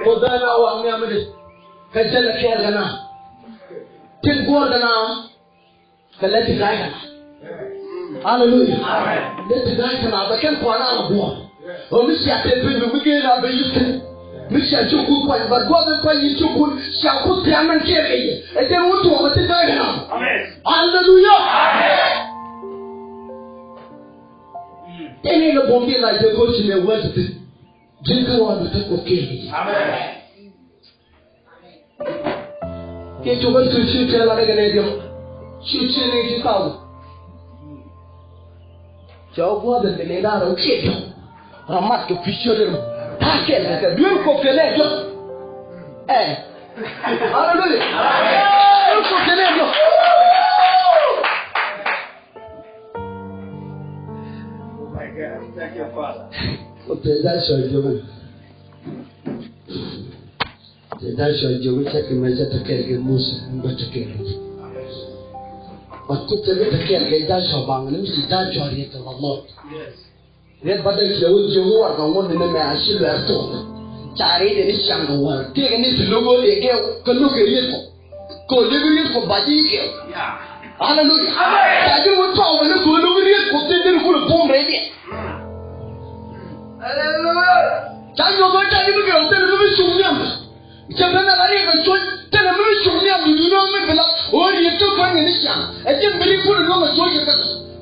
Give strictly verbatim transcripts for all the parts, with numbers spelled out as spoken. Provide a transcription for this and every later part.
Ko dhɛl a waŋ nhiam mi di. Kɛ jɛn ɛ kɛɛl kɛ na tin guɔ̱ɔ̱r kɛ na. Kɛ lɛ ti da̱a̱c kɛ na. Aleluya. Lɛ ti da̱a̱c kɛ na bɛ kɛn kuan a lɛ guɔ̱ɔ̱r. Ɔ mi cia tɛth piny mi gee na bɛ yi̱th kɛn. Mi cia cuk kuth kuany, but gua̱th in kuany in cuk kuth, cia kuth pian mɛn kiɛ kɛ yɛ. Ɛ jɛn wun tuɔɔk ɛ ti da̱a̱c kɛ na. Aleluya. Tëë ni lɛ buɔ̱m bi la jɛ go̱r ci lɛ wɛl ti. Ji̱n kä ɣɔn bi te Kuoth kiɛ kɛ yɛ. Kiɛ cukɛ cu ci tɛl a rɛk nɛy diɔ̱k. Cu ci ni ci thaw. Cɛ wä gua̱a̱th in kɛ nɛy da̱ŋ rɛw kiɛ diɔ̱k. Rɔ mat kɛ kui̱ ciöt in ta̱a̱ kɛl kɛ kɛ duel Kuoth kɛ nɛy diɔ̱k. Ɛ. Aleluya. Duel Kuoth kɛ nɛy diɔ̱k. Kuoth tëë da̱a̱ cɔl jiök. Tëë da̱a̱ cɔl jiök cɛ kɛ mɛ cɛ te kɛɛl kɛ Musa, ɛn bä te kɛɛl. But Kuoth tëë bi te kɛɛl kɛ da̱a̱ cɔl baŋ ni mi ci da̱a̱ cɔl riɛk kɛ la lɔt. Riɛk bä dee kiɛ wä jiök wä warɛgak ŋuɔ̱t ni mɛ a ci luɛɛr thuɔ̱k. Ca riɛk ni ciaŋ kɛ wär. Tëëkɛ ni ti lo̱k wä riɛk kɛ kɛ lo̱k kɛ riɛk kɔ. Kɛ ɣöö li̱pi riet Kuɔth ba ji̱ kɛ. Aleluya. Ca ji̱ wä tɔɔk wä ni kɛ ɣöö li̱pi riet Kuɔth tin deri kulɛ puɔ̱m rɛy diɛ. Ca nyuɔth wä ca ji̱ mi kɛ ɣöö thilɛ mi bi cuŋ nhiam. Cɛ ben ala riɛk kɛ cuɔ̱c thilɛ mi bi cuŋ nhiam ni duundɛ mi bi la ɣöö riet ti kuäär ŋäni ciaŋ. Ɛ ji̱n bi riet kulɛ luäŋ kɛ cuɔ̱c kɛ kɛ.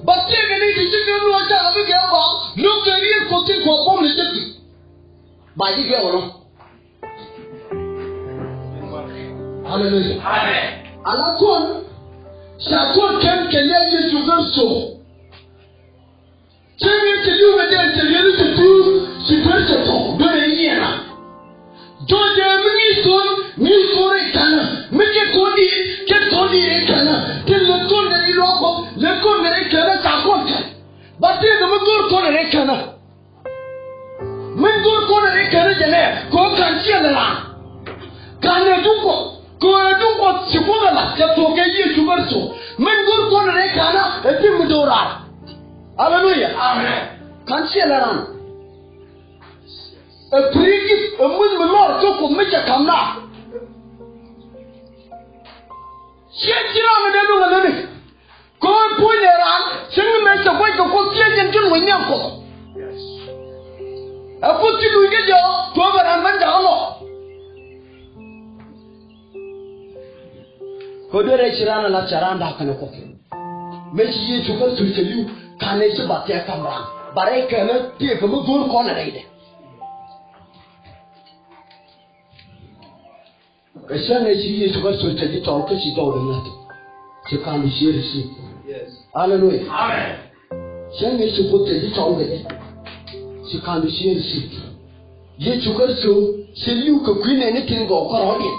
Ba tëëkɛ ni ti ji̱ kɛ luɔ̱c ca la mi kɛ ɣöö ba lo̱k kɛ riet Kuɔth tin Kuɔth puɔ̱m ni cä ti. Ba ji̱ kɛ ɣöö nɔ. Aleluya. Amen. Ala kɔn ca kɔn kɛn kɛ liac Yecu Kritho. Cɛ ŋi̱i̱c cɛ li̱w kɛ jɛ cɛ li̱w cɛ tuur ci duer cɛ tɔ̱ duer i̱ nyiɛna. Jɔ̱ɔ̱c jɛ mi ŋi̱i̱c kɔn ŋi̱i̱c kɔn rɛy känä mi kɛ kɔn diit kɛ kɔn diit rɛy känä. Ti lät kɔn kɛ ri luaak Kuɔth lät kɔn kɛ rɛy känä ca kɔn kɛn. Ba tëëkɛ mi go̱o̱r kɔn rɛy känä. Min go̱o̱r kɔn ɛ ri känä jɛ nɛ kɛ ɣöö ka̱n ciɛ lɛ raan. Ka̱n ɛ duŋ Kuɔth kɛ ɣöö ɛ duŋ Kuɔth ci Kuoth ɛ la̱t cɛ thuɔ̱k kɛ Yecu Kritho. Min go̱o̱r kɔn ɛ ri känä ɛ ti mi do̱raar. Aleluya. Amen. Ka̱n ciɛ lɛ raan. Ɛ free gift ɛ muth mi lɔr kä Kuoth mi cɛ ka̱m na. Ciɛ ci raan ɛ dee duŋ ɛ lätni. Kɛ ɣöö puɔ̱nydɛ raan cieŋ ni mëë cɛ gua̱c kɛ Kuoth thiec jɛn ci luny nhiam Kuɔth. Ɛ Kuoth ci luny kä jɛ ɣöö tuɔɔk ɛ raan ben jakä lɔ. Kɛ ɣöö duer ɛ ci raan ɛ la̱t cɛ raan da̱a̱k kɛnɛ Kuoth. Mëë ci Yecu Kritho cɛ li̱w ka̱n ëë ci bath cɛ ka̱m raan. Ba rɛy känä tëëkɛ mi go̱o̱r kɔn ɛ rɛydɛ. Kɛ cäŋ ëë ci Yecu Kritho cɛ ji̱ tɔl kä ci jɔwdɛ ŋäth. Ci ka̱n di ci receive. Yes. Aleluya. Amen. Cäŋ ëë ci Kuoth cɛ ji̱ tɔl kɛ jɛ. Ci ka̱n di ci receive. Yecu Kritho cɛ li̱w kɛ kui̱ nɛɛni tin gɔw kärɔ̱diɛn.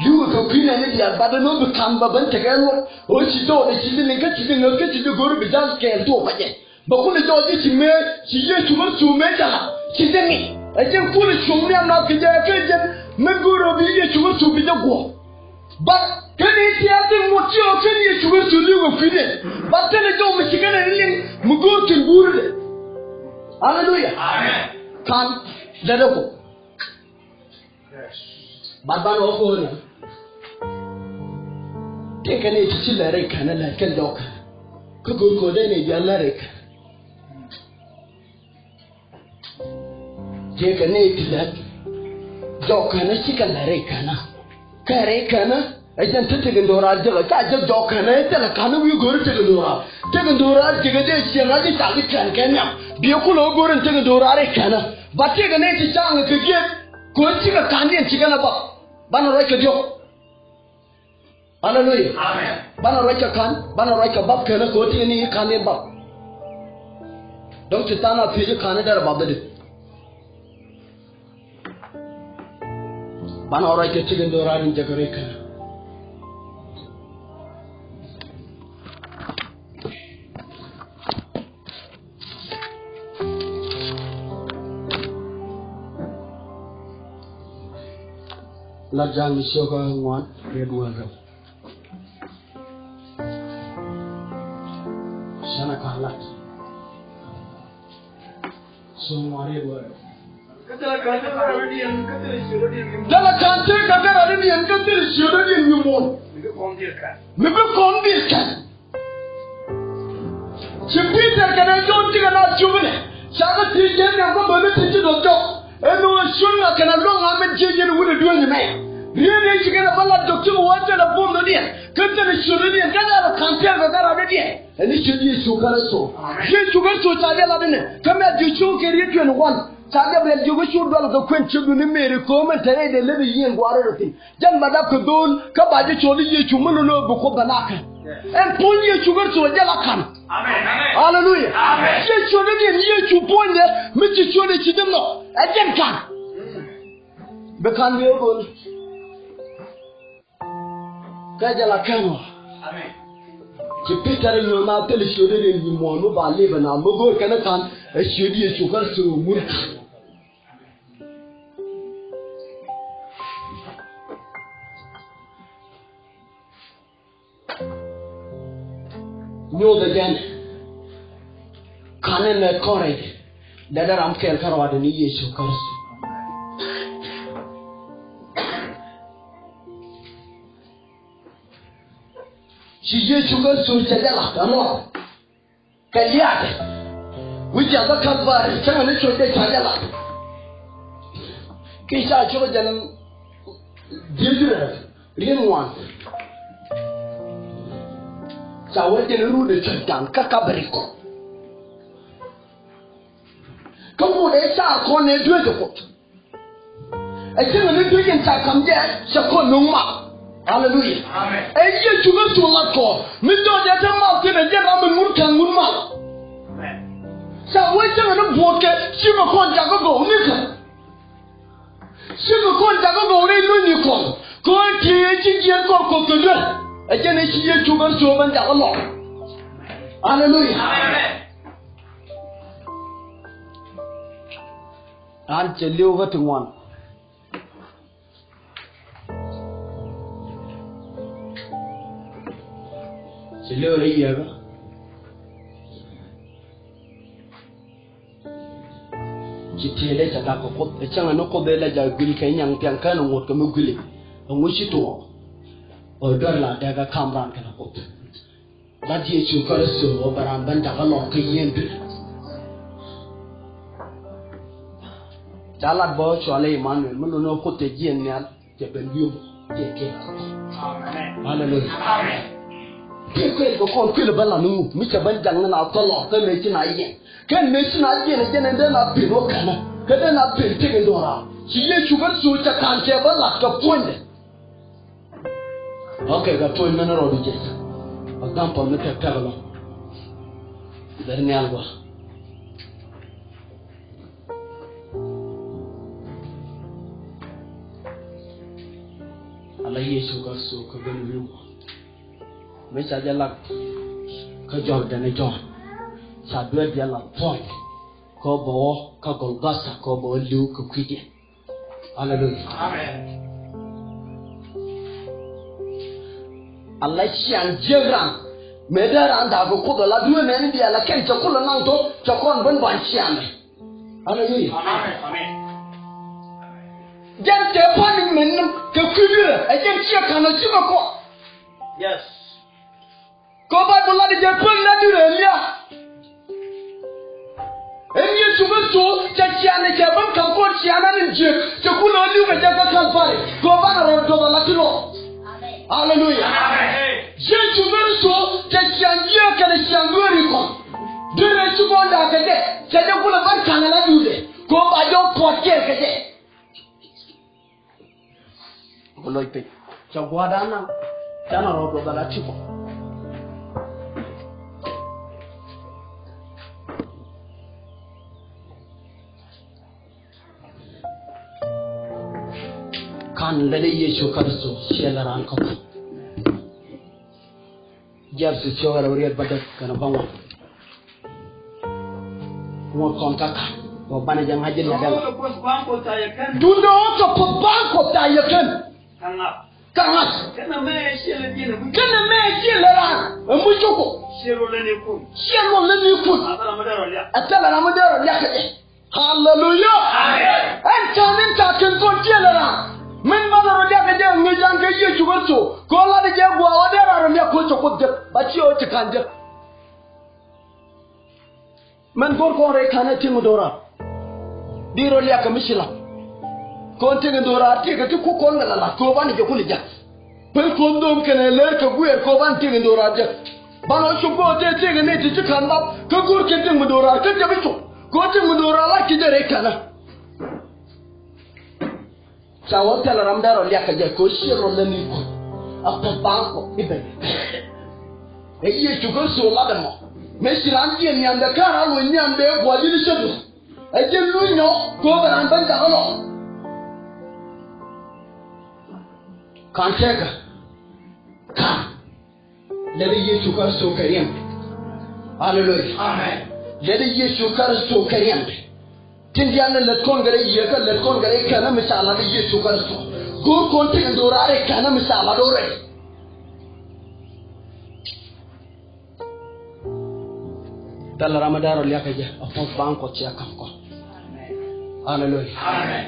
Li̱w kɛ kui̱ nɛɛni diaal bat ɛn ɣöö bi ka̱n bä ben tekɛ luɔt. Ɣöö ci jɔwdɛ ci ji̱ liŋ kä ci ji̱ ŋäth kä ci ji̱ go̱r bi ja̱l kɛɛl tuɔɔk bä jɛ. Bɛ kulɛ jɔɔc ji̱ ci mëë ci Yecu Kritho mëë jɛ la̱t ci jɛ ŋi̱c. Ɛ jɛn kulɛ cuŋ nhiam nath kɛ jɛ kɛ jɛn mi go̱o̱r ɣöö bi Yecu Kritho bi jɛ guɔ̱ɔ̱r. But kɛn i̱ tiɛɛl ti ŋot ci ɣöö kɛn Yecu Kritho li̱w kɛ kui̱dɛ. But thilɛ jɔw mi ci kɛn ɛ liŋ mi go̱o̱r thi̱n guurɛ. Aleluya. Amen. Ka̱n dɛdɛ kɔ. Bat banɛ wä ko̱o̱nɛ. Tëëkɛ ni ti ci lɛr rɛy känä lɛr kɛn jɔk känä. Kä go̱o̱r ko̱o̱dɛ ni jɔak lɛr rɛy känä. Tëëkɛ ni ti lɛr jɔk känä cikɛ lɛr rɛy känä. Kɛ rɛy känä ɛ jɛn ti tëk in do̱raar jek ɛ ca jek jɔk känä ɛ thilɛ ka̱n wi̱i̱ go̱o̱r tëk in do̱raar. Tëk in do̱raar jek ɛ dee ciɛŋ a ji̱ cal i̱ kɛn kɛ nhiam. Biɛ kulɛ wä go̱o̱r in tëk in do̱raar rɛy känä. Ba tëëkɛ ni ti ca̱ŋ kɛ gi̱i̱k. Kɛ ɣöö cikɛ ka̱ndiɛn cikɛ la bap. Banɛ ruac kɛ diɔ̱k. Aleluya. Amen. Banɛ ruac kɛ ka̱n, banɛ ruac kɛ bap känä kɛ ɣöö ti ni ka̱n in bap. Dɔ̱ŋ ti tha̱a̱ŋ a thiec i̱ ka̱n in derɛ bap bädɛ. Banɛ ruac kɛ ti kɛ do̱raar in jek rɛy känä. La Ja̱a̱ŋ ciökä ŋuan riet wäl rɛw. Cänɛ ka̱n lat. Thilɛ ka̱n tëë kɛ kärɔ̱diɛn, kä thilɛ ciötdädiɛn nyimuɔ̱ɔ̱n mi bi kɔn dhil kɛn. Ci Pi̱tɛr kɛnɛ Jɔ̱ɔ̱n cikɛ naath cupinɛ, ca kɛ thiec jɛ nhiam kä bäni ti ci duɔth jɔk. Ɛn ɣöö ciöt ŋa kɛnɛ luäŋ ŋa min jiɛc yɛn wut ɛ dueeni mɛ? Riet ëë ci kɛn ɛ bä lat jɔk cikɛ wä thilɛ buɔ̱mdädiɛn kä thilɛ ciötdädiɛn kä thilɛ ka̱n tëë kɛ kärɔ̱diɛn. Ɛn i̱ ciöt Yecu Kritho. Yecu Kritho ca jɛ lat inɛ kä Mɛthiw cio̱o̱k kɛ riet twenty one. Ca Gɛbriɛl jiök i̱ cu dual kɛ kuën ciötdu ni Mɛri köömɛ te rɛydɛ lät i̱ yiëë gua̱a̱r rɛl thi̱n. Jɛn ba dap kɛ dho̱o̱l kä ba ji̱ cɔl i̱ Yecu mi lotdɛ ɣöö bi Kuoth bɛ la̱k kɛ. Ɛn puɔ̱ny Yecu Kritho jɛ la ka̱n. Amen. Aleluya. Amen. Ciɛ ciötdädiɛn Yecu puɔ̱nydɛ mi ci ciötdɛ ci jɛ nhɔk. Ɛ jɛn ka̱n. Bi ka̱n bi ɣä go̱o̱l. Kä jɛ la kɛn ɔ. Amen. Ci Pi̱tɛr ɛ nyuɔ̱th na thilɛ ciötdädiɛn nyimuɔ̱ɔ̱n mi ba lipɛ na mi go̱o̱r kɛn ɛ ka̱n ɛ ciöt Yecu Kritho ɛ ŋun ka̱n. Nyuuthɛ jɛn. Ka̱n ɛn ɛ kɔrɛ. Dee dee ram kɛɛl kä ruaadɛ ni Yecu Kritho. Ci Yecu Kritho cɛ jɛ lat ɛn ruaadɛ. Kɛ liaatɛ wi̱c ca bä Kalvari cäŋɛ ni cuɔ̱c dee ca jɛ lat. Kiɛ ca cop jɛn di̱t rɛl riet ŋuan. Ca wä jɛn rut ɛ cuɔ̱c dan kä Kalvari kɔ. Kä ŋut ɛ ca kɔn ɛ dueeth ɛ Kuoth. Ɛ cäŋ ni duec in ca ka̱m jɛ cɛ kɔn no̱o̱ŋ mal. Aleluya. Amen. Ɛ Yecu Kritho lat kɔ mi jɔɔc ɛ te mal thi̱n ɛ jɛn ram in ŋun ka̱n ŋun mal. Amen. Ca wee cäŋ ni buɔ̱ɔ̱t kɛ ci kɛ kɔn jakä gɔw ni kɛ. Ci kɛ kɔn jakä gɔw rɛy lunyni kɔn. Kɛ ɣöö ti ɛ ci jiɛɛn kɔn Kuoth kɛ duer. Ɛ jɛn ɛ ci Yecu Kritho ben jakä lɔk. Aleluya. Amen. An cɛ li̱w kä ti ŋuan. Cɛ li̱w rɛy yiëëkä. Ci tëëdɛ cɛ gak kɛ Kuoth ɛ cäŋɛ ni Kuoth ëë lɛ ja̱ guil kɛ nyaŋ thiaŋ kɛn ŋuɔ̱t kɛ mi guili. Ɛŋu ci tuɔɔk ɛ duer la dɛɛk ɛ ka̱m raan kɛnɛ Kuoth. Lat Yecu Kritho ɣöö bɛ raan ben jakä lɔk kä yien duer. Ca lat bä cɔalɛ Imanuel mi lotdɛ ɣöö Kuoth cɛ jiɛɛn nhial cɛ ben wi̱i̱ cɛ kɛ. Amen. Aleluya. Amen. Kɛ kuɛl kɛ kɔn kuël bä lat ni ŋu mi cɛ ben jak ni na thɔlɔ kä mëë ci na yiɛn. Kɛn mëë ci na yiɛn jɛn in dee na pen wä känä kä dee na pen tëk in duɔ̱ɔ̱ra. Ci Yecu Kritho cɛ ka̱n cɛ bä lat kɛ puɔ̱nydɛ. Ok, kɛ tuɔ̱c mɛn rɔɔdu jɛ. Example mi tɛk tɛk ɛlɔ̱ŋ. Ber nhial gua. Ala Yecu Kritho kɛ ben wi̱i̱ gua. Mi ca jɛ lak kä Jɔɔn dɛn ɛ Jɔɔn. Ca duet jɛ la puɔ̱ny. Kɛ bɛ wä kä Golgotha kɛ bɛ wä li̱w kɛ kui̱diɛn. Aleluya. Amen. Ala ciaŋ jiäk ran. Mëë dee ran da̱a̱k kɛ Kuoth ala duee nɛɛni diaal la kɛn cɛ kulɛ naŋ tɔ cɛ kɔn ben ba̱ny ciaŋ. Aleluya. Amen. Amen. Jɛn tëë punishment kɛ kui̱ dui̱rɛ ɛ jɛn ciɛ ka̱n ɔ cikɛ kɔn. Yes. Kɛ ɣöö Bayböl latdɛ jɛ pek la dui̱rɛ ɛ lia̱a̱. Ɛn Yecu Kritho cɛ ciaŋ ni cɛ ben ka̱m kɔn ciaŋ an in jiäk cɛ kulɛ ɣä li̱w kɛ jɛ kä Kalvari. Kɛ ɣöö banɛ rɔ duɔth ala ti lɔ. Aleluya. Amen. Yecu Kritho cɛ ciaŋ jiääk kɛnɛ ciaŋ dueeri kɔn. Dueeri ci kɔn da̱a̱k kɛ jɛ cɛ jɛ kulɛ ben ka̱n ala dui̱rɛ. Kɛ ɣöö ba jɔw puɔt kɛɛl kɛ jɛ. Bi lɔc piny. Cɛ gua̱a̱r da̱a̱n naŋ. Canɛ rɔɔd wä bɛ la ti kɔ. Ka̱n lɛ dee Yecu Kritho ciɛ lɛ raan kɔn. Jɛmth cio̱k rɛw riet bädäk kɛnɛ bäŋuan. Ŋuɔ̱t kɔn kä ka̱n kɛ banɛ jɛ ŋa̱c ji̱ lia̱däŋ. Duundɛ ɣɔ̱k kɛ Kuoth ba̱a̱ŋ Kuoth ca yɛ kän. Kä ŋa̱th. Kɛnɛ mɛ ciɛ lɛ raan ɛ muc cukɔ. Ciɛ luɔl lɛ ni kun. Ɛ thilɛ ram mi dee rɔ liak kɛ jɛ. Aleluya. Amen. Ɛn can in ca kɛn kɔn tiɛɛl ɛ raan. Min banɛ rɔ diak kɛ jɛ ŋi̱i̱c an kɛ Yecu Kritho. Kɛ ɣöö lat jɛ gua̱a̱ ɣöö dee raan rɔ liak ko̱ cɛ Kuoth jek. Ba ci ɣöö ci ka̱n jek. Mɛn go̱r kɔn rɛy ka̱n ɛ ti̱ŋ mi do̱raar. Di rɔ liak kɛ mi ci lat. Kɔn ti̱ŋ mi do̱raar ti̱i̱ kɛ ti kuk kɔn kɛ la lat kɛ ɣöö banɛ jɛ kulɛ jek. Pek kɔn dhom kɛnɛ lɛr kɛ guiɛɛr kɛ ɣöö banɛ ti̱ŋ mi do̱raar jek. Banɛ ɣöö cuk go̱o̱r tëë ti̱ŋ ni ti ci ka̱n bap kä go̱r kɛn ti̱ŋ mi do̱raar kä jɛ bi cuk. Kɛ ɣöö ti̱ŋ mi do̱raar la ci jɛ rɛy ka̱n ɛ. Ca wä thilɛ ram dee rɔ liak kɛ jɛ kɛ ɣöö ciɛ rɔ lät ni Kuoth. A pɛth baaŋ Kuɔth i̱ ben. Ɛ Yecu Kritho lat ɛmɔ. Mëë ci raan jiɛn nhiamdɛ kä raan loc nhiamdɛ gua̱a̱th in cä duɔth. Ɛ ji̱n luny nyɔk kɛ ɣöö bɛ raan ben jakä lɔ. Ka̱n tëëkä. Ka̱n. Lät Yecu Kritho kɛ riɛm. Aleluya. Amen. Lät Yecu Kritho kɛ riɛm. Tin diaal ni lät kɔn kɛ rɛy yiëë kä lät kɔn kɛ rɛy kɛn mi ca lat Yecu Kritho. Go̱o̱r kɔn tin do̱raar rɛy kɛn mi ca lat do̱raar. Thilɛ ram mi dee rɔ liak kɛ jɛ a puɔth baaŋ Kuɔth ciɛ ka̱m kɔn. Aleluya. Amen.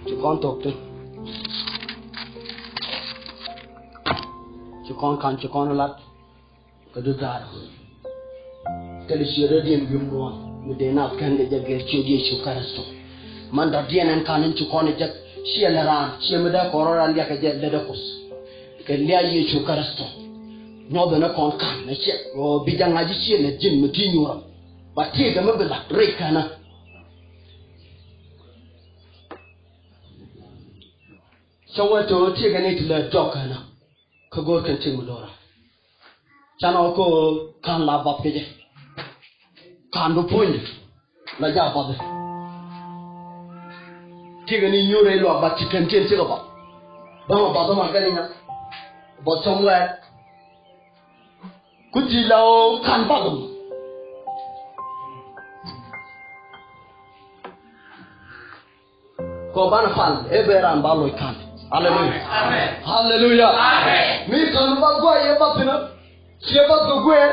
Ci kɔn thok thi̱n. Ci kɔn ka̱n ci kɔn lat. Kɛ duth da̱a̱r. Thilɛ ciötdädiɛn wi̱i̱ muɔ̱ɔ̱n mi dee naath kɛn kɛ jɛ gɛr ciöt Yecu Kritho. Man dɔ̱diɛn ɛn ka̱n in ci kɔn ɛ jek ciɛ lɛ raan ciɛ mi dee kɔn rɔ raan liak kɛ jɛ lɛ dee Kuoth. Kɛ lia̱a̱ Yecu Kritho. Nyuɔth ɛn ɛ kɔn ka̱n ɛ ciɛ ɣöö bi jɛ ŋa̱c i̱ ciɛ lɛ ji̱n mi ti̱i̱ nyuurä. Ba ti̱i̱ kɛ mi bi lat rɛy kɛn ɛ. Cä wä to̱ ti̱i̱ kɛ ni ti lɛ jɔk kɛn ɛ. Kä go̱o̱r kɛn ti̱ŋ mi do̱raar. Canɛ ɣöö kä ka̱n la bath kɛ jɛ. Ka̱n bi puɔ̱ny la jaa bath. Ti̱i̱ kɛ ni nyuur rɛy luaak ba ti kɛn ti̱en ti̱kɛ bath. Bä ma bath ma kɛn inya. Bä somewhere. Ku ti la ɣöö ka̱n bath mɔ. Kɔ banɛ pal ɛ bɛ ran ba loc ka̱n. Aleluya. Amen. Aleluya. Amen. Mi ka̱n ba guay ɛ bath thi̱n ɔ. Ciɛ bath kɛ guɛɛr.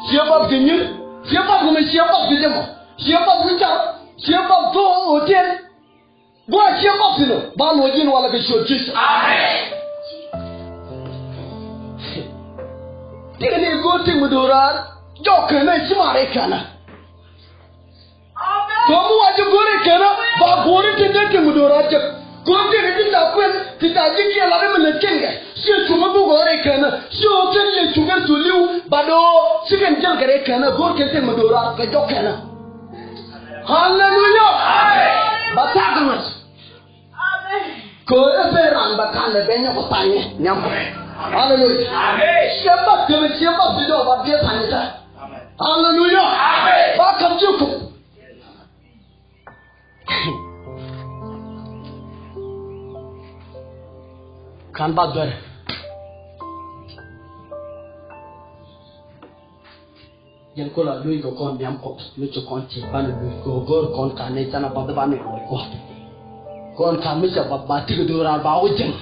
Ciɛ bath kɛ nyir. Ciɛ bath kɛ mi ciɛ bath kɛ jɛ mɔ. Ciɛ bath kɛ car. Ciɛ bath kɛ hotel. Guay ciɛ bath thi̱n ɔ ba loc in walɛ kɛ ciöt Ji̱th. Amen. Ti̱i̱ kɛ ni go̱o̱r ti̱ŋ mi do̱raar jɔk kɛn ɛ ci mar ɛ kɛn ɛ. Kɛ mi wa ji̱ go̱r i̱ kɛn ɛ ba go̱r i̱ tin dee ti̱ŋ mi do̱raar jek. Go̱r ti̱ŋ i̱ ti ca kuɛn ti ca ji̱ kiɛ lat i̱ mi lät kɛn kɛ. Ciɛ cuŋ i̱ bi go̱r i̱ kɛn ɛ ciɛ ɣöö kɛn Yecu Kritho li̱w ba do̱o̱ ci kɛn jäl kɛ rɛy kɛn ɛ go̱r kɛn ti̱ŋ mi do̱raar kɛ jɔk kɛn ɛ. Aleluya. Ba thaak ŋa̱c. Kɛ ɣöö ɛ ben raan bɛ ka̱n lɛ ben nyɔk kɛ pany ni nhiam kɔ. Aleluya. Ciɛ bath kɛmɛ ciɛ bath bi dɔɔk ba biɛ pany ni tɛ. Aleluya. Ba ka̱m ji̱ Kuoth. Ka̱n bath duer. Jɛn kula luny kɛ kɔn nhiam Kuɔth mi ci kɔn ci banɛ luny kɛ go̱o̱r kɔn ka̱n ni canɛ bath banɛ luny Kuɔth. Kɔn ka̱n mi ca bath ba ti̱kɛ do̱raar ba wä jiɛn.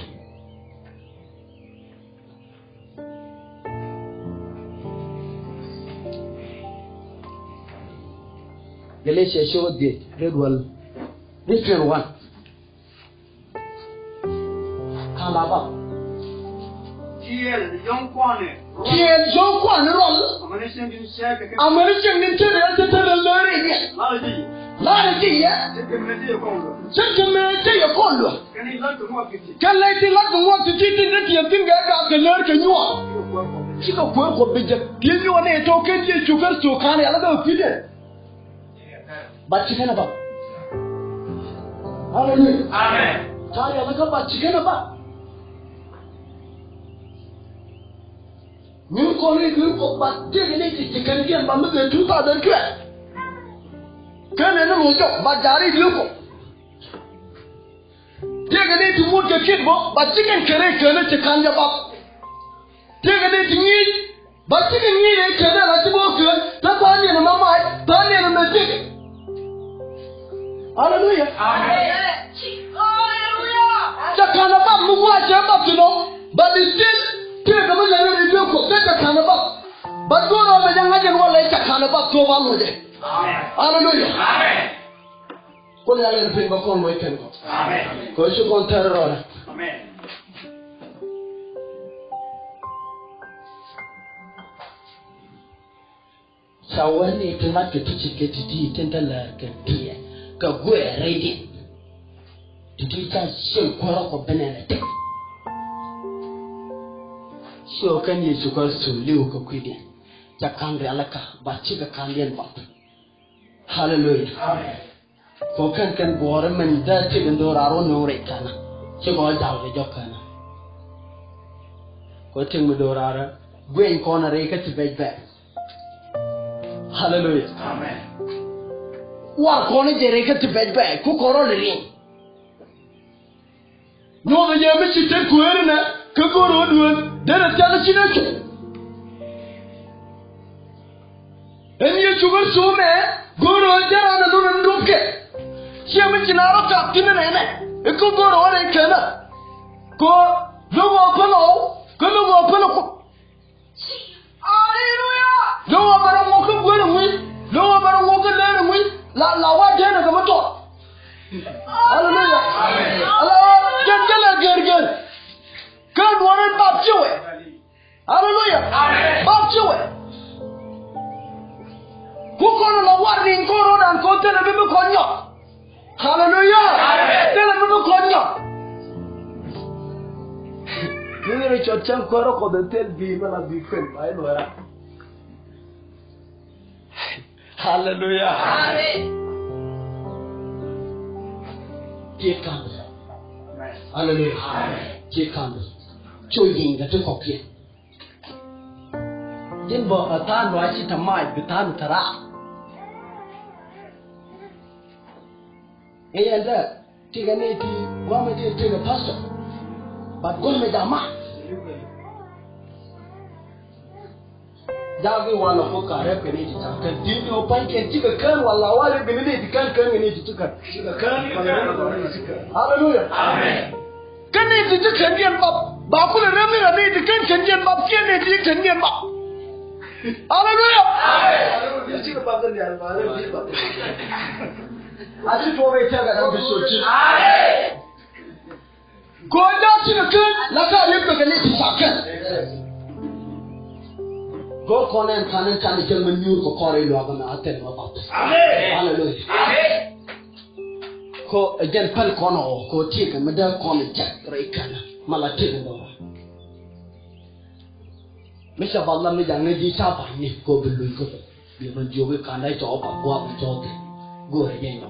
Galatia cok dhiec, red wal ni twenty one. Ka̱n la bath. Tiɛɛl yɔ̱ŋ kua̱ni. Tiɛɛl yɔ̱ŋ kua̱ni rɔl. Amäni cieŋ tin cɛ kɛ kɛ. Amäni cieŋ tin cɛ kɛ kɛ cɛ tɛn lɛ lääri yɛ. Lari ji̱ yɛ. Lari ji̱ yɛ. Cɛ kɛ mɛ cɛ yɛ kɔn luɔ. Cɛ kɛ mɛ cɛ yɛ kɔn luɔ. Kɛn lɛ ti lat kɛ ŋuɔk ti ti ti ti tiɛm tin kɛ gak kɛ lär kɛ nyuɔk. Cikɛ kuäär Kuɔth bi jek ti nyuɔk ni tɔ̱ kɛn Yecu Kritho ka̱n rial kɛ pi̱tɛ. Ba ci kɛn a bap. Aleluya. Amen. Ka̱n rial kɛ ba ci kɛn a bap. Min kɔn i̱ duŋ Kuɔth ba tëëk ni ti ci kɛn kiɛn ba mi ben two thousand twelve. Kɛn ni ni ŋuc jɔk ba ja̱r i̱ duŋ Kuɔth. Tëëkɛ ni ti muut kɛ kiɛt bä ba cikɛn kɛ rɛy känä ci ka̱n jɛ bap. Tëëkɛ ni ti ŋi̱i̱c ba cikɛn ŋi̱i̱c rɛy känä la ci bä kään te tha̱a̱ŋ niɛn ɛmɛ mac tha̱a̱ŋ niɛn ɛmɛ tëëkɛ. Aleluya. Amen. Ca ka̱n ɛ bap mi gua̱a̱c cɛ bap ti nɔ ba bi thil tëëkɛ mi lɛl rɛy duëë Kuɔth te ca ka̱n ɛ bap. Ba duɔ̱ɔ̱r ɔ mɛ jɛ ŋa̱c ɛn walɛ ca ka̱n ɛ bap tuɔɔk ba luɔcɛ. Amen. Haleluya. Amen. Kun ya lɛl piny bä kɔn loc kɛn kɔ. Amen. Kɛ ci kɔn tɛr rɔɔdɛ. Amen. Ca wä ni ti lat kɛ ti ci kɛ ti ti tin te lär kɛ tiɛ kɛ guɛ rɛy di. Ti ti ca cieŋ kuɔrɔ kɔ benɛ lɛ tek. Ci wä kɛn Yecu Kritho liw kɛ kui̱diɛn. Ca ka̱n rialikä ba cikɛ ka̱n diɛn bap. Haleluya. Amen. Kɔ kɛn kɛn buɔɔri mɛn dee tik in do̱raar wä no̱o̱ŋ rɛy kɛnɛ. Ci kɔ jal kɛ jɔk kɛnɛ. Kɔ tik mi do̱raarä guiɛny kɔn a rɛy kä ti bɛc bɛc. Haleluya. Amen. War kɔn a jɛ rɛy kä ti bɛc bɛc ku kɔn rɔ lɛ riɛny. Nyuɔth ɛ jɛ mi ci tet kueeri nɛ kä go̱o̱r ɣä duel derɛ thiath ci nɛ cu. Ɛn Yecu Kritho mɛ go̱o̱r ɣä jɛ raan ɛ lun ɛn duɔ̱p kɛ. Ciɛ mi ci na rɔ kap thi̱n ɛ nɛnɛ ɛ kä go̱o̱r ɣä rɛy kɛnɛ. Kɛ ɣöö lo̱k ɣä päl ɣɔw kä lo̱k ɣä päl ɛ Kuoth. Aleluya. Lo̱k ɣä bɛ rɔ ŋuɔk kä guer ɛ ŋui̱. Lo̱k ɣä bɛ rɔ ŋuɔk kä lëër ɛ ŋui̱. La, la wa jɛn ɛ kɛ mi tɔt. Aleluya. Ala jɛn jɛ lɛ gɛr gɛr. Kä duɔ̱ɔ̱r in bap ci wɛ. Aleluya. Bap ci wɛ. Ku kɔn la war rin ko̱r ro̱dan ko̱ thilɛ bi mi kɔn nyɔk. Haleluya. Amen. Thilɛ mi bi kɔn nyɔk. Ni ri cɔt cäŋ kuäärä Kuɔth in thil bi̱i̱ mi la bi̱i̱ kuën ba i̱ luɔra. Haleluya. Amen. Tiek ka̱n. Haleluya. Amen. Tiek ka̱n. Cu yi̱ŋ kɛ ti kɔ̱kiɛn. Ji̱n bä a tha̱a̱ŋ luaac ci tamac bi tha̱a̱ŋ tɛ̈ra. Ɛ yɛn dɛ tikɛ ni ti gua̱a̱mɛ ti tikɛ pastor. But gua̱a̱mɛ jama. Ja̱a̱k i̱ walɛ kuoth ka rɛp kɛ ni ti ca kän ti ni ɔ pa̱ny kɛn cikɛ kän wala walɛ bi ni ni ti kän kän kɛ ni ti ti kän. Haleluya. Amen. Kä ni ti ti kän diɛn bap ba kulɛ rɛm ni rɛ ni ti kän kän diɛn bap kiɛ ni ti kän diɛn bap. Haleluya. Amen. A ci tuɔɔk ɛ cak ɛ rɛm bi so ci. Amen. Go̱o̱r jɔak cikɛ ken la ka riet kɛ kɛ ni ti ca kɛn. Go̱o̱r kɔn ɛn kan ɛn kan i̱ cɛ mɛ nyuur kɛ kɔn rɛy luaak ɛmɛ a thil mɛ bath. Amen. Haleluya. Amen. Kɔ ɛ jɛn päl kɔn ɔ kɔ tiek ɛmɛ dee kɔn ɛ jɛk rɛy kɛn ma la tiek ɛmɛ. Mi ca bath la mi jaŋ ni ji̱ ca ba̱ny ni kɔ bi luny kɔ bi mɛ jiök i̱ kanda i̱ cɔk bath gua̱a̱k mi cɔk kɛ go̱o̱r ɛ jɛn nɔ.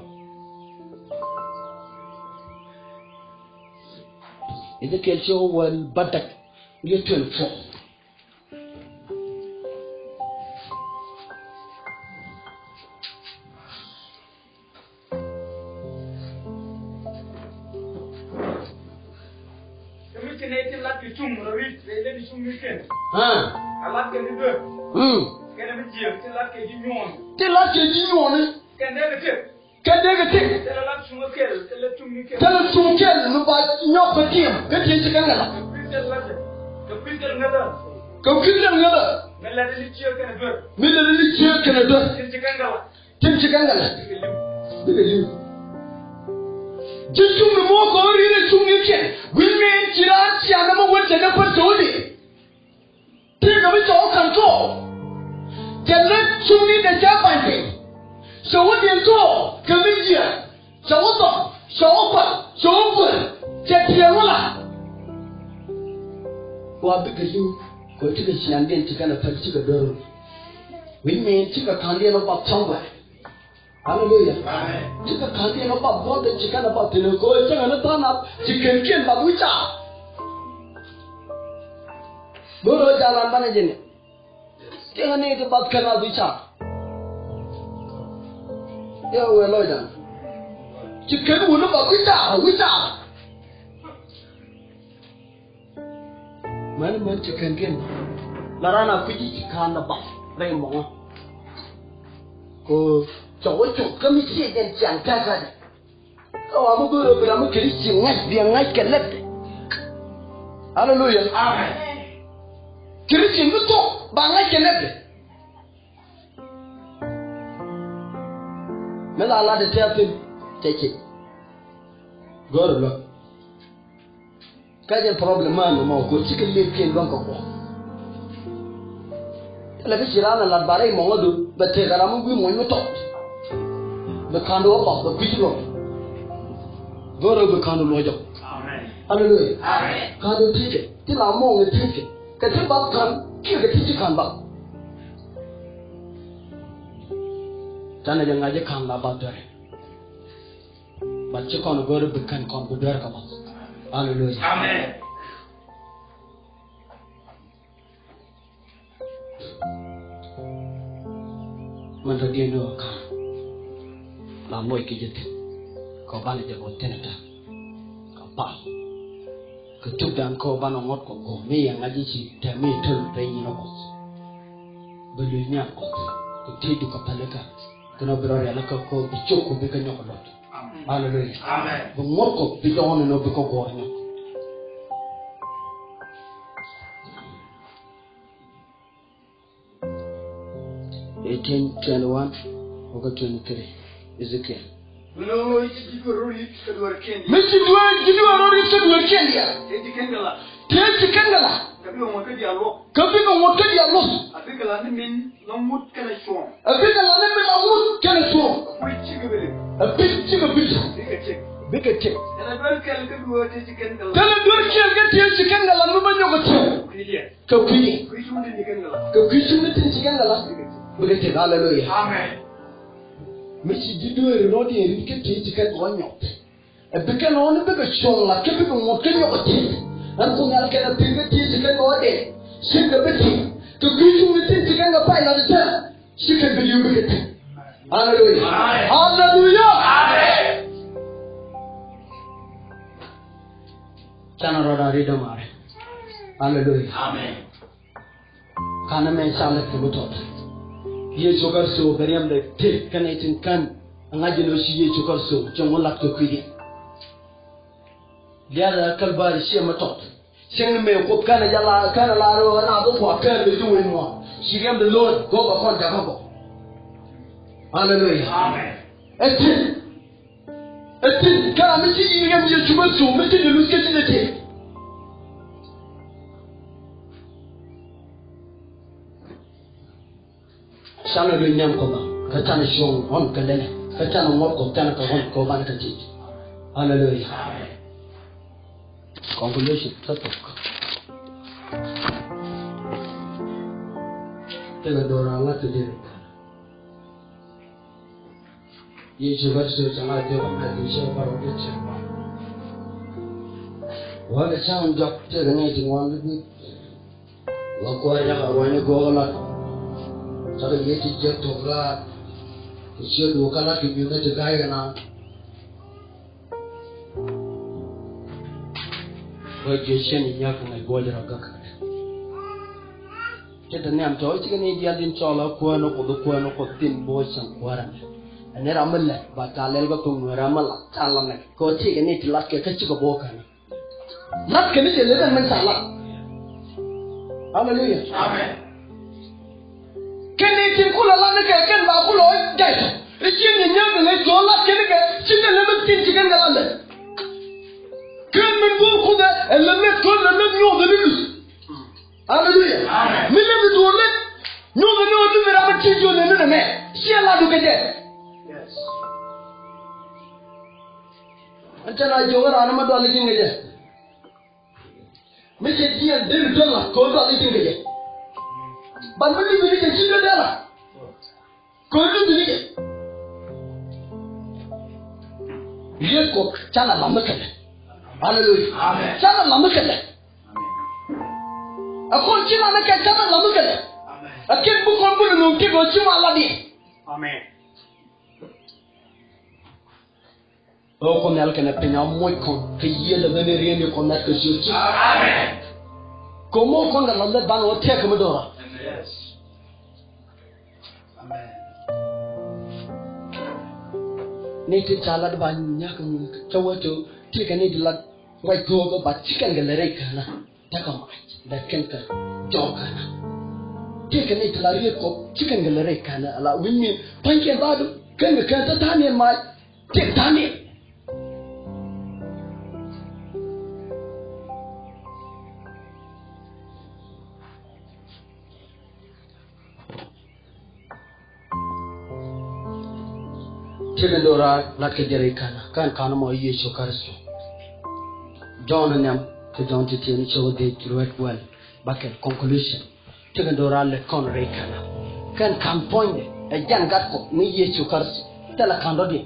Ezekiel ci wä wäl bädäk wi̱cdɛ twenty-four. Kɛ mi ci nɛy tin lat kɛ cuŋ rɔ ri̱t rɛy leni cuŋ ni kɛn. Ah. A lat kɛ ni duer. Mm. Kɛn mi jiɛk tin lat kɛ ji̱ nyuɔɔn. Tin lat kɛ ji̱ nyuɔɔn. Kɛn dee kɛ tëk. Kɛ dee kɛ tëk. Thilɛ lat cuŋ kɛl, thilɛ cuŋ ni kɛl. Thilɛ cuŋ kɛl mi ba nyɔk kɛ tiɛm kä tiɛm ci kɛn kɛ lat. Kɛ kui̱ thil lat kɛ. Kɛ kui̱ thil ŋäthä. Kɛ kui̱ thil ŋäthä. Mi lat ni ciek kɛn duer. Mi lat ni ciek kɛn duer. Tin ci kɛn kɛ lat. Tin ci kɛn kɛ lat. Bikɛ li̱w. Bikɛ li̱w. Ji̱ cuŋ ni mɔ kɔn ri̱t ɛ cuŋ ni kɛn. Gui̱n mi ci raan cia nɛmɛ wä cɛ ni pär cɛ wä di. Tëëkɛ mi cɛ wä ka̱n tuɔɔk. Cɛ lät cuŋni kɛ cɛ pa̱ny piny. Cɛ wä diɛn tuɔɔk kɛ mi jiɛk. Cɛ wä thɔk, cɛ wä kual, cɛ wä kuäär, cɛ tiɛɛl wä la. Wa bikɛ li̱w kɛ ti kɛ ciaŋdiɛn ti kɛn ɛ päl cikɛ do̱r. Wi̱ny mëë cikɛ ka̱ndiɛn wä bath thɔ̱ŋ wɛ. Aleluya. Amen. Cikɛ ka̱ndiɛn ɔ bap gua̱th in ci kɛn ɛ bap thi̱n ɛ ko̱o̱c cäŋɛ ni tha̱a̱ŋ nath ci kɛn kiɛn bap wi̱c caar. Go̱o̱r ɣä jalan banɛ ji̱n ni. Cäŋɛ ni ti bap kɛn nath wi̱c caar. Yɛ wëë lɔcdan. Ci kɛn wuni bap wi̱c caar, wi̱c caar. Mani män ci kɛn kɛn la ran a kui̱ci ci ka̱n la bap rɛy mɔŋä. Ko cɔk wä cɔk kä mi ciɛ jɛn ciaŋ tɛ̈kädɛ. Kä wa mi go̱o̱r ɔ bi ram mi Krithian ŋa̱c, bi ɛ ŋa̱c kɛ lɛpdɛ. Aleluya. Amen. Krithian mi thok ba ŋa̱c kɛ lɛpdɛ. Mi la lat ɛ tɛ̈thin cɛ cɛ go̱o̱r ɛ luäk. Kä jɛn problem man mɔ kɛ cikɛ liep kiɛn luäŋ kɛ Kuɔth. Lɛ bi ci raan ɛ lat ba rɛy mɔŋädu bɛ tëëk ɛ ram mi gui̱i̱ muɔ̱ny mi tɔt. Bi ka̱ndu ɛ path bɛ kui̱c luɔt. Go̱o̱r ɛ bi ka̱ndu luɔc jɔk. Amen. Aleluya. Amen. Ka̱ndu ti̱i̱kɛ ti la mɔŋ ɛ ti̱i̱kɛ kɛ ti bath ka̱n kiɛ kɛ ti ci ka̱n bath. Canɛ jɛ ŋa̱c i̱ ka̱n la bath duerɛ. But ci kɔn go̱o̱r i̱ bi kɛn kɔn bi duer kɛ bath. Aleluya. Amen. Mɛn tɔ diɛn ni ɣöö ka̱n la moc kɛ jɛ thi̱n kɛ banɛ jɛ bä thi̱n ɛ tɛ̈ kɛ pal. Kɛ cukdan kɛ ɣöö banɛ ŋuɔ̱t kɔ go̱o̱r mi yɛ ŋa̱c i̱ ci tɛm mi töl peny nyin ɛ Kuɔth. Bɛ luny nhiam Kuɔth kɛ tieydu kɛ pälikä. Kɛn ɔ bi rɔ rial kä kɔ bi cok kɔ bi kɛ nyɔk kɛ luɔt. Amen. Aleluya. Amen. Bi ŋuɔt kɔ bi jɔɔn ni nɔ bi kɛ guɔr nyɔk. Eighteen twenty-one kä twenty-three. Ezekiel. Mi ci dueer ji̱ dueer rɔ ri̱t kä dueer kiɛn diaal. Tëë ci kɛn kɛ la. Kä bikɛ ŋuɔ̱t kä diaal luɔth. Kä bikɛ ŋuɔ̱t kä diaal luɔth. A bikɛ la ni min la ŋut kɛnɛ cuɔ̱ɔ̱ŋ. A bikɛ la ni min la ŋut kɛnɛ cuɔ̱ɔ̱ŋ. A bi cikɛ bi li̱w. A bi cikɛ bi li̱w. Bikɛ cik. Bikɛ cik. Thilɛ duer kɛl kä duer tëë ci kɛn kɛ la. Thilɛ duer kɛl kä tëë ci kɛn kɛ la mi bä nyɔk a cik. Kui̱diɛn. Kä kui̱diɛn. Kui̱ cuŋni ti kɛn kɛ la. Kä kui̱ cuŋni ti ci kɛn kɛ la. Bikɛ cik. Bikɛ cik. Aleluya. Amen. Mi ci ji̱ dueeri nɔ diɛn ri̱t kä tëë ci kɛn kɛ la nyɔk. Ɛ bikɛ nɔɔni bikɛ cuɔ̱ŋ la kä bikɛ ŋuɔ̱t kä nyɔk ɛ ti̱i̱t. Ɛn Kuoth Nhial kɛn ɛ pi̱i̱r kä ti̱i̱t ci kɛn kɛ wä dee. Ci kɛ bi ti̱i̱t. Kɛ kui̱ cuŋni tin ci kɛn kɛ pay la ti tɛn. Ci kɛn bi li̱w bikɛ ti̱i̱t. Aleluya. Amen. Aleluya. Amen. Canɛ rɔɔdan ri̱t dämaari. Aleluya. Amen. Ka̱n ɛmɛ ca lät kɛ mi tɔt. Yecu Kritho kɛ riɛmdɛ tëë kɛnɛ tin ka̱n. Ŋa̱c ɛn ɣöö ci Yecu Kritho cɛ ŋun lat kɛ kui̱diɛn. Diaal ɛ Kalvari ciɛ mi tɔt. Cieŋ ni mëë Kuoth kɛnɛ jɛ la kɛnɛ la rɔ ɛn a bi kua̱r kɛɛl kɛ ji̱ wec muɔ̱ɔ̱n. Ci riɛmdɛ lo̱o̱n go̱o̱k ɛ kɔn jakä bä. Aleluya. Amen. Ɛ tëë. Ɛ tëë kä ram mi ci yi̱ riɛm Yecu Kritho mi ci ni luth kä ji̱ ni tëë. Canɛ luny nhiam Kuɔth kä canɛ cuɔ̱ŋ ɣɔn kɛ lɛnɛ kä canɛ ŋuɔ̱t Kuɔth canɛ kɛ ɣɔn kɛ ɣöö banɛ kɛ ji̱. Aleluya. Conclusion kä thok. Tëkɛ do̱r a ŋa̱th kɛ diɛn. Yecu Kritho cɛ ŋa̱th jɔk ŋa̱th jɔk cɛ parɔ kɛ cɛ. Wä kɛ ca̱ŋ jɔk tëkɛ ŋäc ti ŋuan ti gui̱t. Wä kuäär cakɛ ruacni go̱o̱k lat. Cakɛ Yecu jiäk tuɔk raar. Kɛ ciöt wä kä lat kɛ mi̱th ni ti ga̱ykɛ naath. Bä jiö cien inyäk ŋäc buɔc rɔ gäk. Cɛ te nhiam tɔ cikɛ ni diaal din cɔl a kuäär ni Kuoth, kuäär ni Kuoth thin buɔc cäŋ kuäär ɛmɛ. Ɛn ram mi lɛ ba ca lɛl bä thok nuɛ ram mi la ca la nɛ kɛ ɔ cikɛ ni ti lat kɛ kä cikɛ buɔk kɛn. Lat kɛ ni cɛ lɛ bɛn mɛn ca lat. Aleluya. Amen. Kɛn ni tin kulɛ lat ni kɛ kɛn ba kulɛ ɔ jay tɔ. I̱ cin ni nyäk ni ŋäc kɛ ɔ lat kɛ ni kɛ cin ni lɛ mɛn tin ci kɛn kɛ lat lɛ. Kɛn min go̱o̱r Kuoth ɛ lɛ mɛth kɛ ɔ lɛ mɛth nyuɔth ni luth. Aleluya. Amen. Mi lɛ mi duɔl lɛ nyuɔth ni ɔ luth ram mi ci jiɔth ni ni nɛ mɛ ciɛ lat du kɛ jɛ. Yes. Ɛn cɛ na jiök raan mi dual i̱ ji̱n kɛ jɛ. Mi cɛ jiɛn deri dual la kɛ ɣöö dual i̱ ji̱n kɛ jɛ. Ban mi li̱pi ni jɛ ci dual dee la kɛ ɣöö li̱pi ni jɛ. Riet Kuɔth canɛ lam mi kɛlɛ. Aleluya. Amen. Canɛ lam mi kɛlɛ. Ɛ kɔn ci lam mi kɛl canɛ lam mi kɛlɛ. Amen. Ɛ kiɛn bi kɔn bi lɛ no̱o̱ŋ kiɛn ɣöö ci ma lat yɛ. Amen. Ɣöö Kuoth Nhial kɛnɛ piny a moc kɔn kɛ yiëë lɛ ben i̱ riɛn i̱ Kuoth Nhial kɛ ciöt ci. Amen. Kɛ ɣöö moc kɔn kɛ lath lät banɛ ɣöö tëëkɛ mi do̱ra. Yes. Amen. Ni ti ca lat ba nyak ca wä ti ti kɛ ni ti lat wa go̱o̱k ba ci kɛn kɛ lɛ rɛy känä. Tekɛ mac lɛ kɛn kɛ jɔk känä. Ti kɛ ni ti la riet kɔ ci kɛn kɛ lɛ rɛy känä ala wi̱ny mi pa̱ny kɛn ba du. Kɛn kɛ kɛn te tha̱a̱ŋ ni ɛn mac. Tëk tha̱a̱ŋ ni. Tëk in do̱raar lat kɛ jɛ rɛy känä, kän kän mɔ Yecu Kritho. Jɔ̱ɔ̱n nhiam kɛ Jɔ̱ɔ̱n ti̱ti̱ ni cio̱k dhieec ruet wäl bakɛl conclusion. Tëk in do̱raar lät kɔn rɛy känä. Kän ka̱n puɔ̱nydɛ ɛ jɛn Gat Kuɔth ni Yecu Kritho. Thilɛ ka̱n dɔ̱diɛn.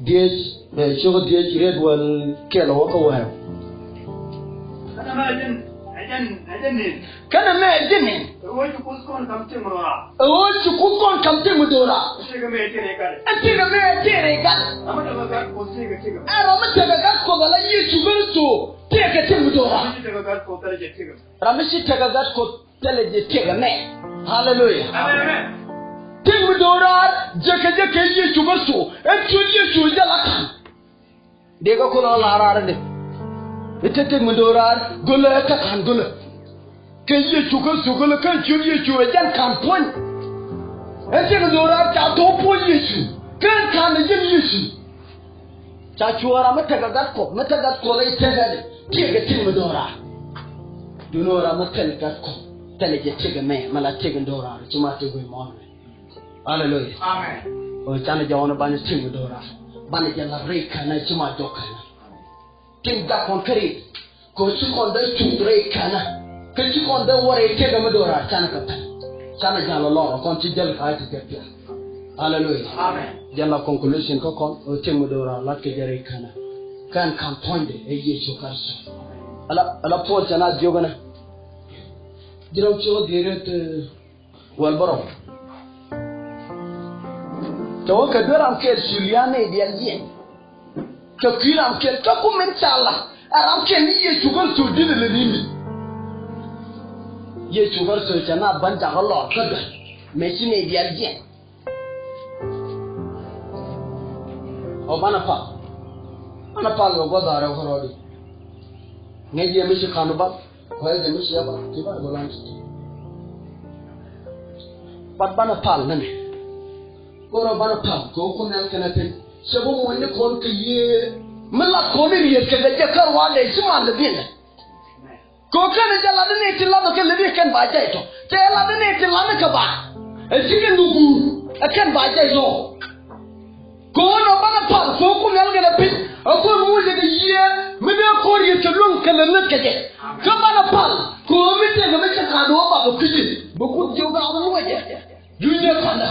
Dhieec, ɛ, cio̱k dhieec ruet wäl kɛl wä kä wäl. Känɛ mɛ ɛ jɛn, ɛ jɛn, ɛ jɛn nin. Känɛ mɛ ɛ jɛn nin. Ɛ ɣöö ci Kuoth kɔn ka̱m tëk mi do̱raar. Ɛ ɣöö ci Kuoth kɔn ka̱m tëk mi do̱raar. Tëk mɛ ɛ tëk rɛy gat. Ɛ tëk mɛ ɛ tëk rɛy gat. Ram mi tekɛ Gat Kuɔth tëk kɛ tëk mɛ. Ɛ ram mi tekɛ Gat Kuɔth ala Yecu Kritho tëk kɛ tëk mi do̱raar. Ram mi ci tekɛ Gat Kuɔth thilɛ jɛ tëk mɛ. Ram mi ci tekɛ Gat Kuɔth thilɛ jɛ tëk mɛ. Haleluya. Amen. Tëk mi do̱raar jɛ kɛ jɛ kɛ Yecu Kritho. Ɛn ciöt Yecu jɛ la ka̱n. Dee kɛ kulɛ lar raar ni. I̱ te tëk mi do̱raar gölä ɛ te ka̱n gölä. Kɛ Yecu Kritho gölä, kɛ ciöt Yecu ɛ jɛn ka̱n puɔ̱ny. Ɛn tëk mi do̱raar ca thok puɔ̱ny Yecu. Kɛ ka̱n ɛ jɛn Yecu. Ca cuɔ̱ɔ̱ŋ ram mi tekɛ Gat Kuɔth, mi tekɛ Gat Kuɔth ɛ tekɛ ni. Tëk ɛ tëk mi do̱raar. Duŋni ɣöö ram mi thil Gat Kuɔth thilɛ jɛ tëk mɛ, mi la tëk in do̱raar, ci ma tëk wi̱i̱ muɔ̱ɔ̱n mɛ. Aleluya. Amen. Ɣöö canɛ jɔwä ni banɛ tëk mi do̱raar. Banɛ jɛ la̱r rɛy känä ci ma jɔk känä. Tin jak kɔn kä riet. Kɛ ɣöö ci kɔn dee cuth rɛy känä. Kä ci kɔn dee wä rɛy tëk mi do̱raar canɛ kɛ pɛn. Canɛ jal lɔr kɔn ci jäl ka ti kɛ piath. Aleluya. Amen. Jɛn la conclusion kä kɔn ɣöö tëk mi do̱raar lat kɛ jɛ rɛy känä. Kän ka̱n puɔ̱nydɛ ɛ Yecu Kritho. Ala, ala Puɔl cɛ na jiök ɛnɛ. Ji̱ Rɔm cio̱k dhieec ruet, eh, wäl bärɔw. Cɛ wä kɛ duer ram kɛl cu lia̱a̱ nɛy diaal jiɛn. Cɛ kui̱ ram kɛl kä kum min ca la̱t ɛ ram kɛl ni Yecu Kritho di̱t ɛ lät ni mi. Yecu Kritho cɛ na bän jakä lɔr kä duer mëë ci nɛy diaal jiɛn. Ɔ banɛ pal. Banɛ pal kɛ gua̱th a rɛw kärɔɔdi. Ŋäc yɛ mi ci ka̱n bath. Kuɛ jɛ mi ci yɛ bath ti banɛ bä lan ti. Bat banɛ pal nɛmɛ. Kɛ rɔ banɛ pal kɛ ɣöö Kuoth Nhial kɛnɛ piny. Cɛ bi muɔ̱ny ni kɔn kɛ Yiëë. Mi lat kɔn i̱ riet kɛ kɛ jɛ kä ruaadɛ ci man lɛ biɛnɛ. Kɛ ɣöö /kenɛ jɛ lat ni nɛy tin lamɛ kɛ lätdi ɛ kɛn ba jɛy tɔ. Cɛ lat ni nɛy tin lamɛ kɛ ba. Ɛ cikɛ nhök guur ɛ kɛn ba jɛy tɔ. Kɛ ɣöö nɔ banɛ pal kɛ ɣöö Kuoth Nhial kɛnɛ piny. Ɛ Kuoth mi wä jɛ kɛ Yiëë mi dee ko̱r yɛ cɛ luäŋ kɛ lät ŋäth kɛ jɛ. Kä banɛ pal kɛ ɣöö mi tëëkɛ mi cɛ ka̱n ɣöö bakɛ kui̱ci. Bi Kuoth jiök ram luɔcɛ. Junyɛ kɔnɛ.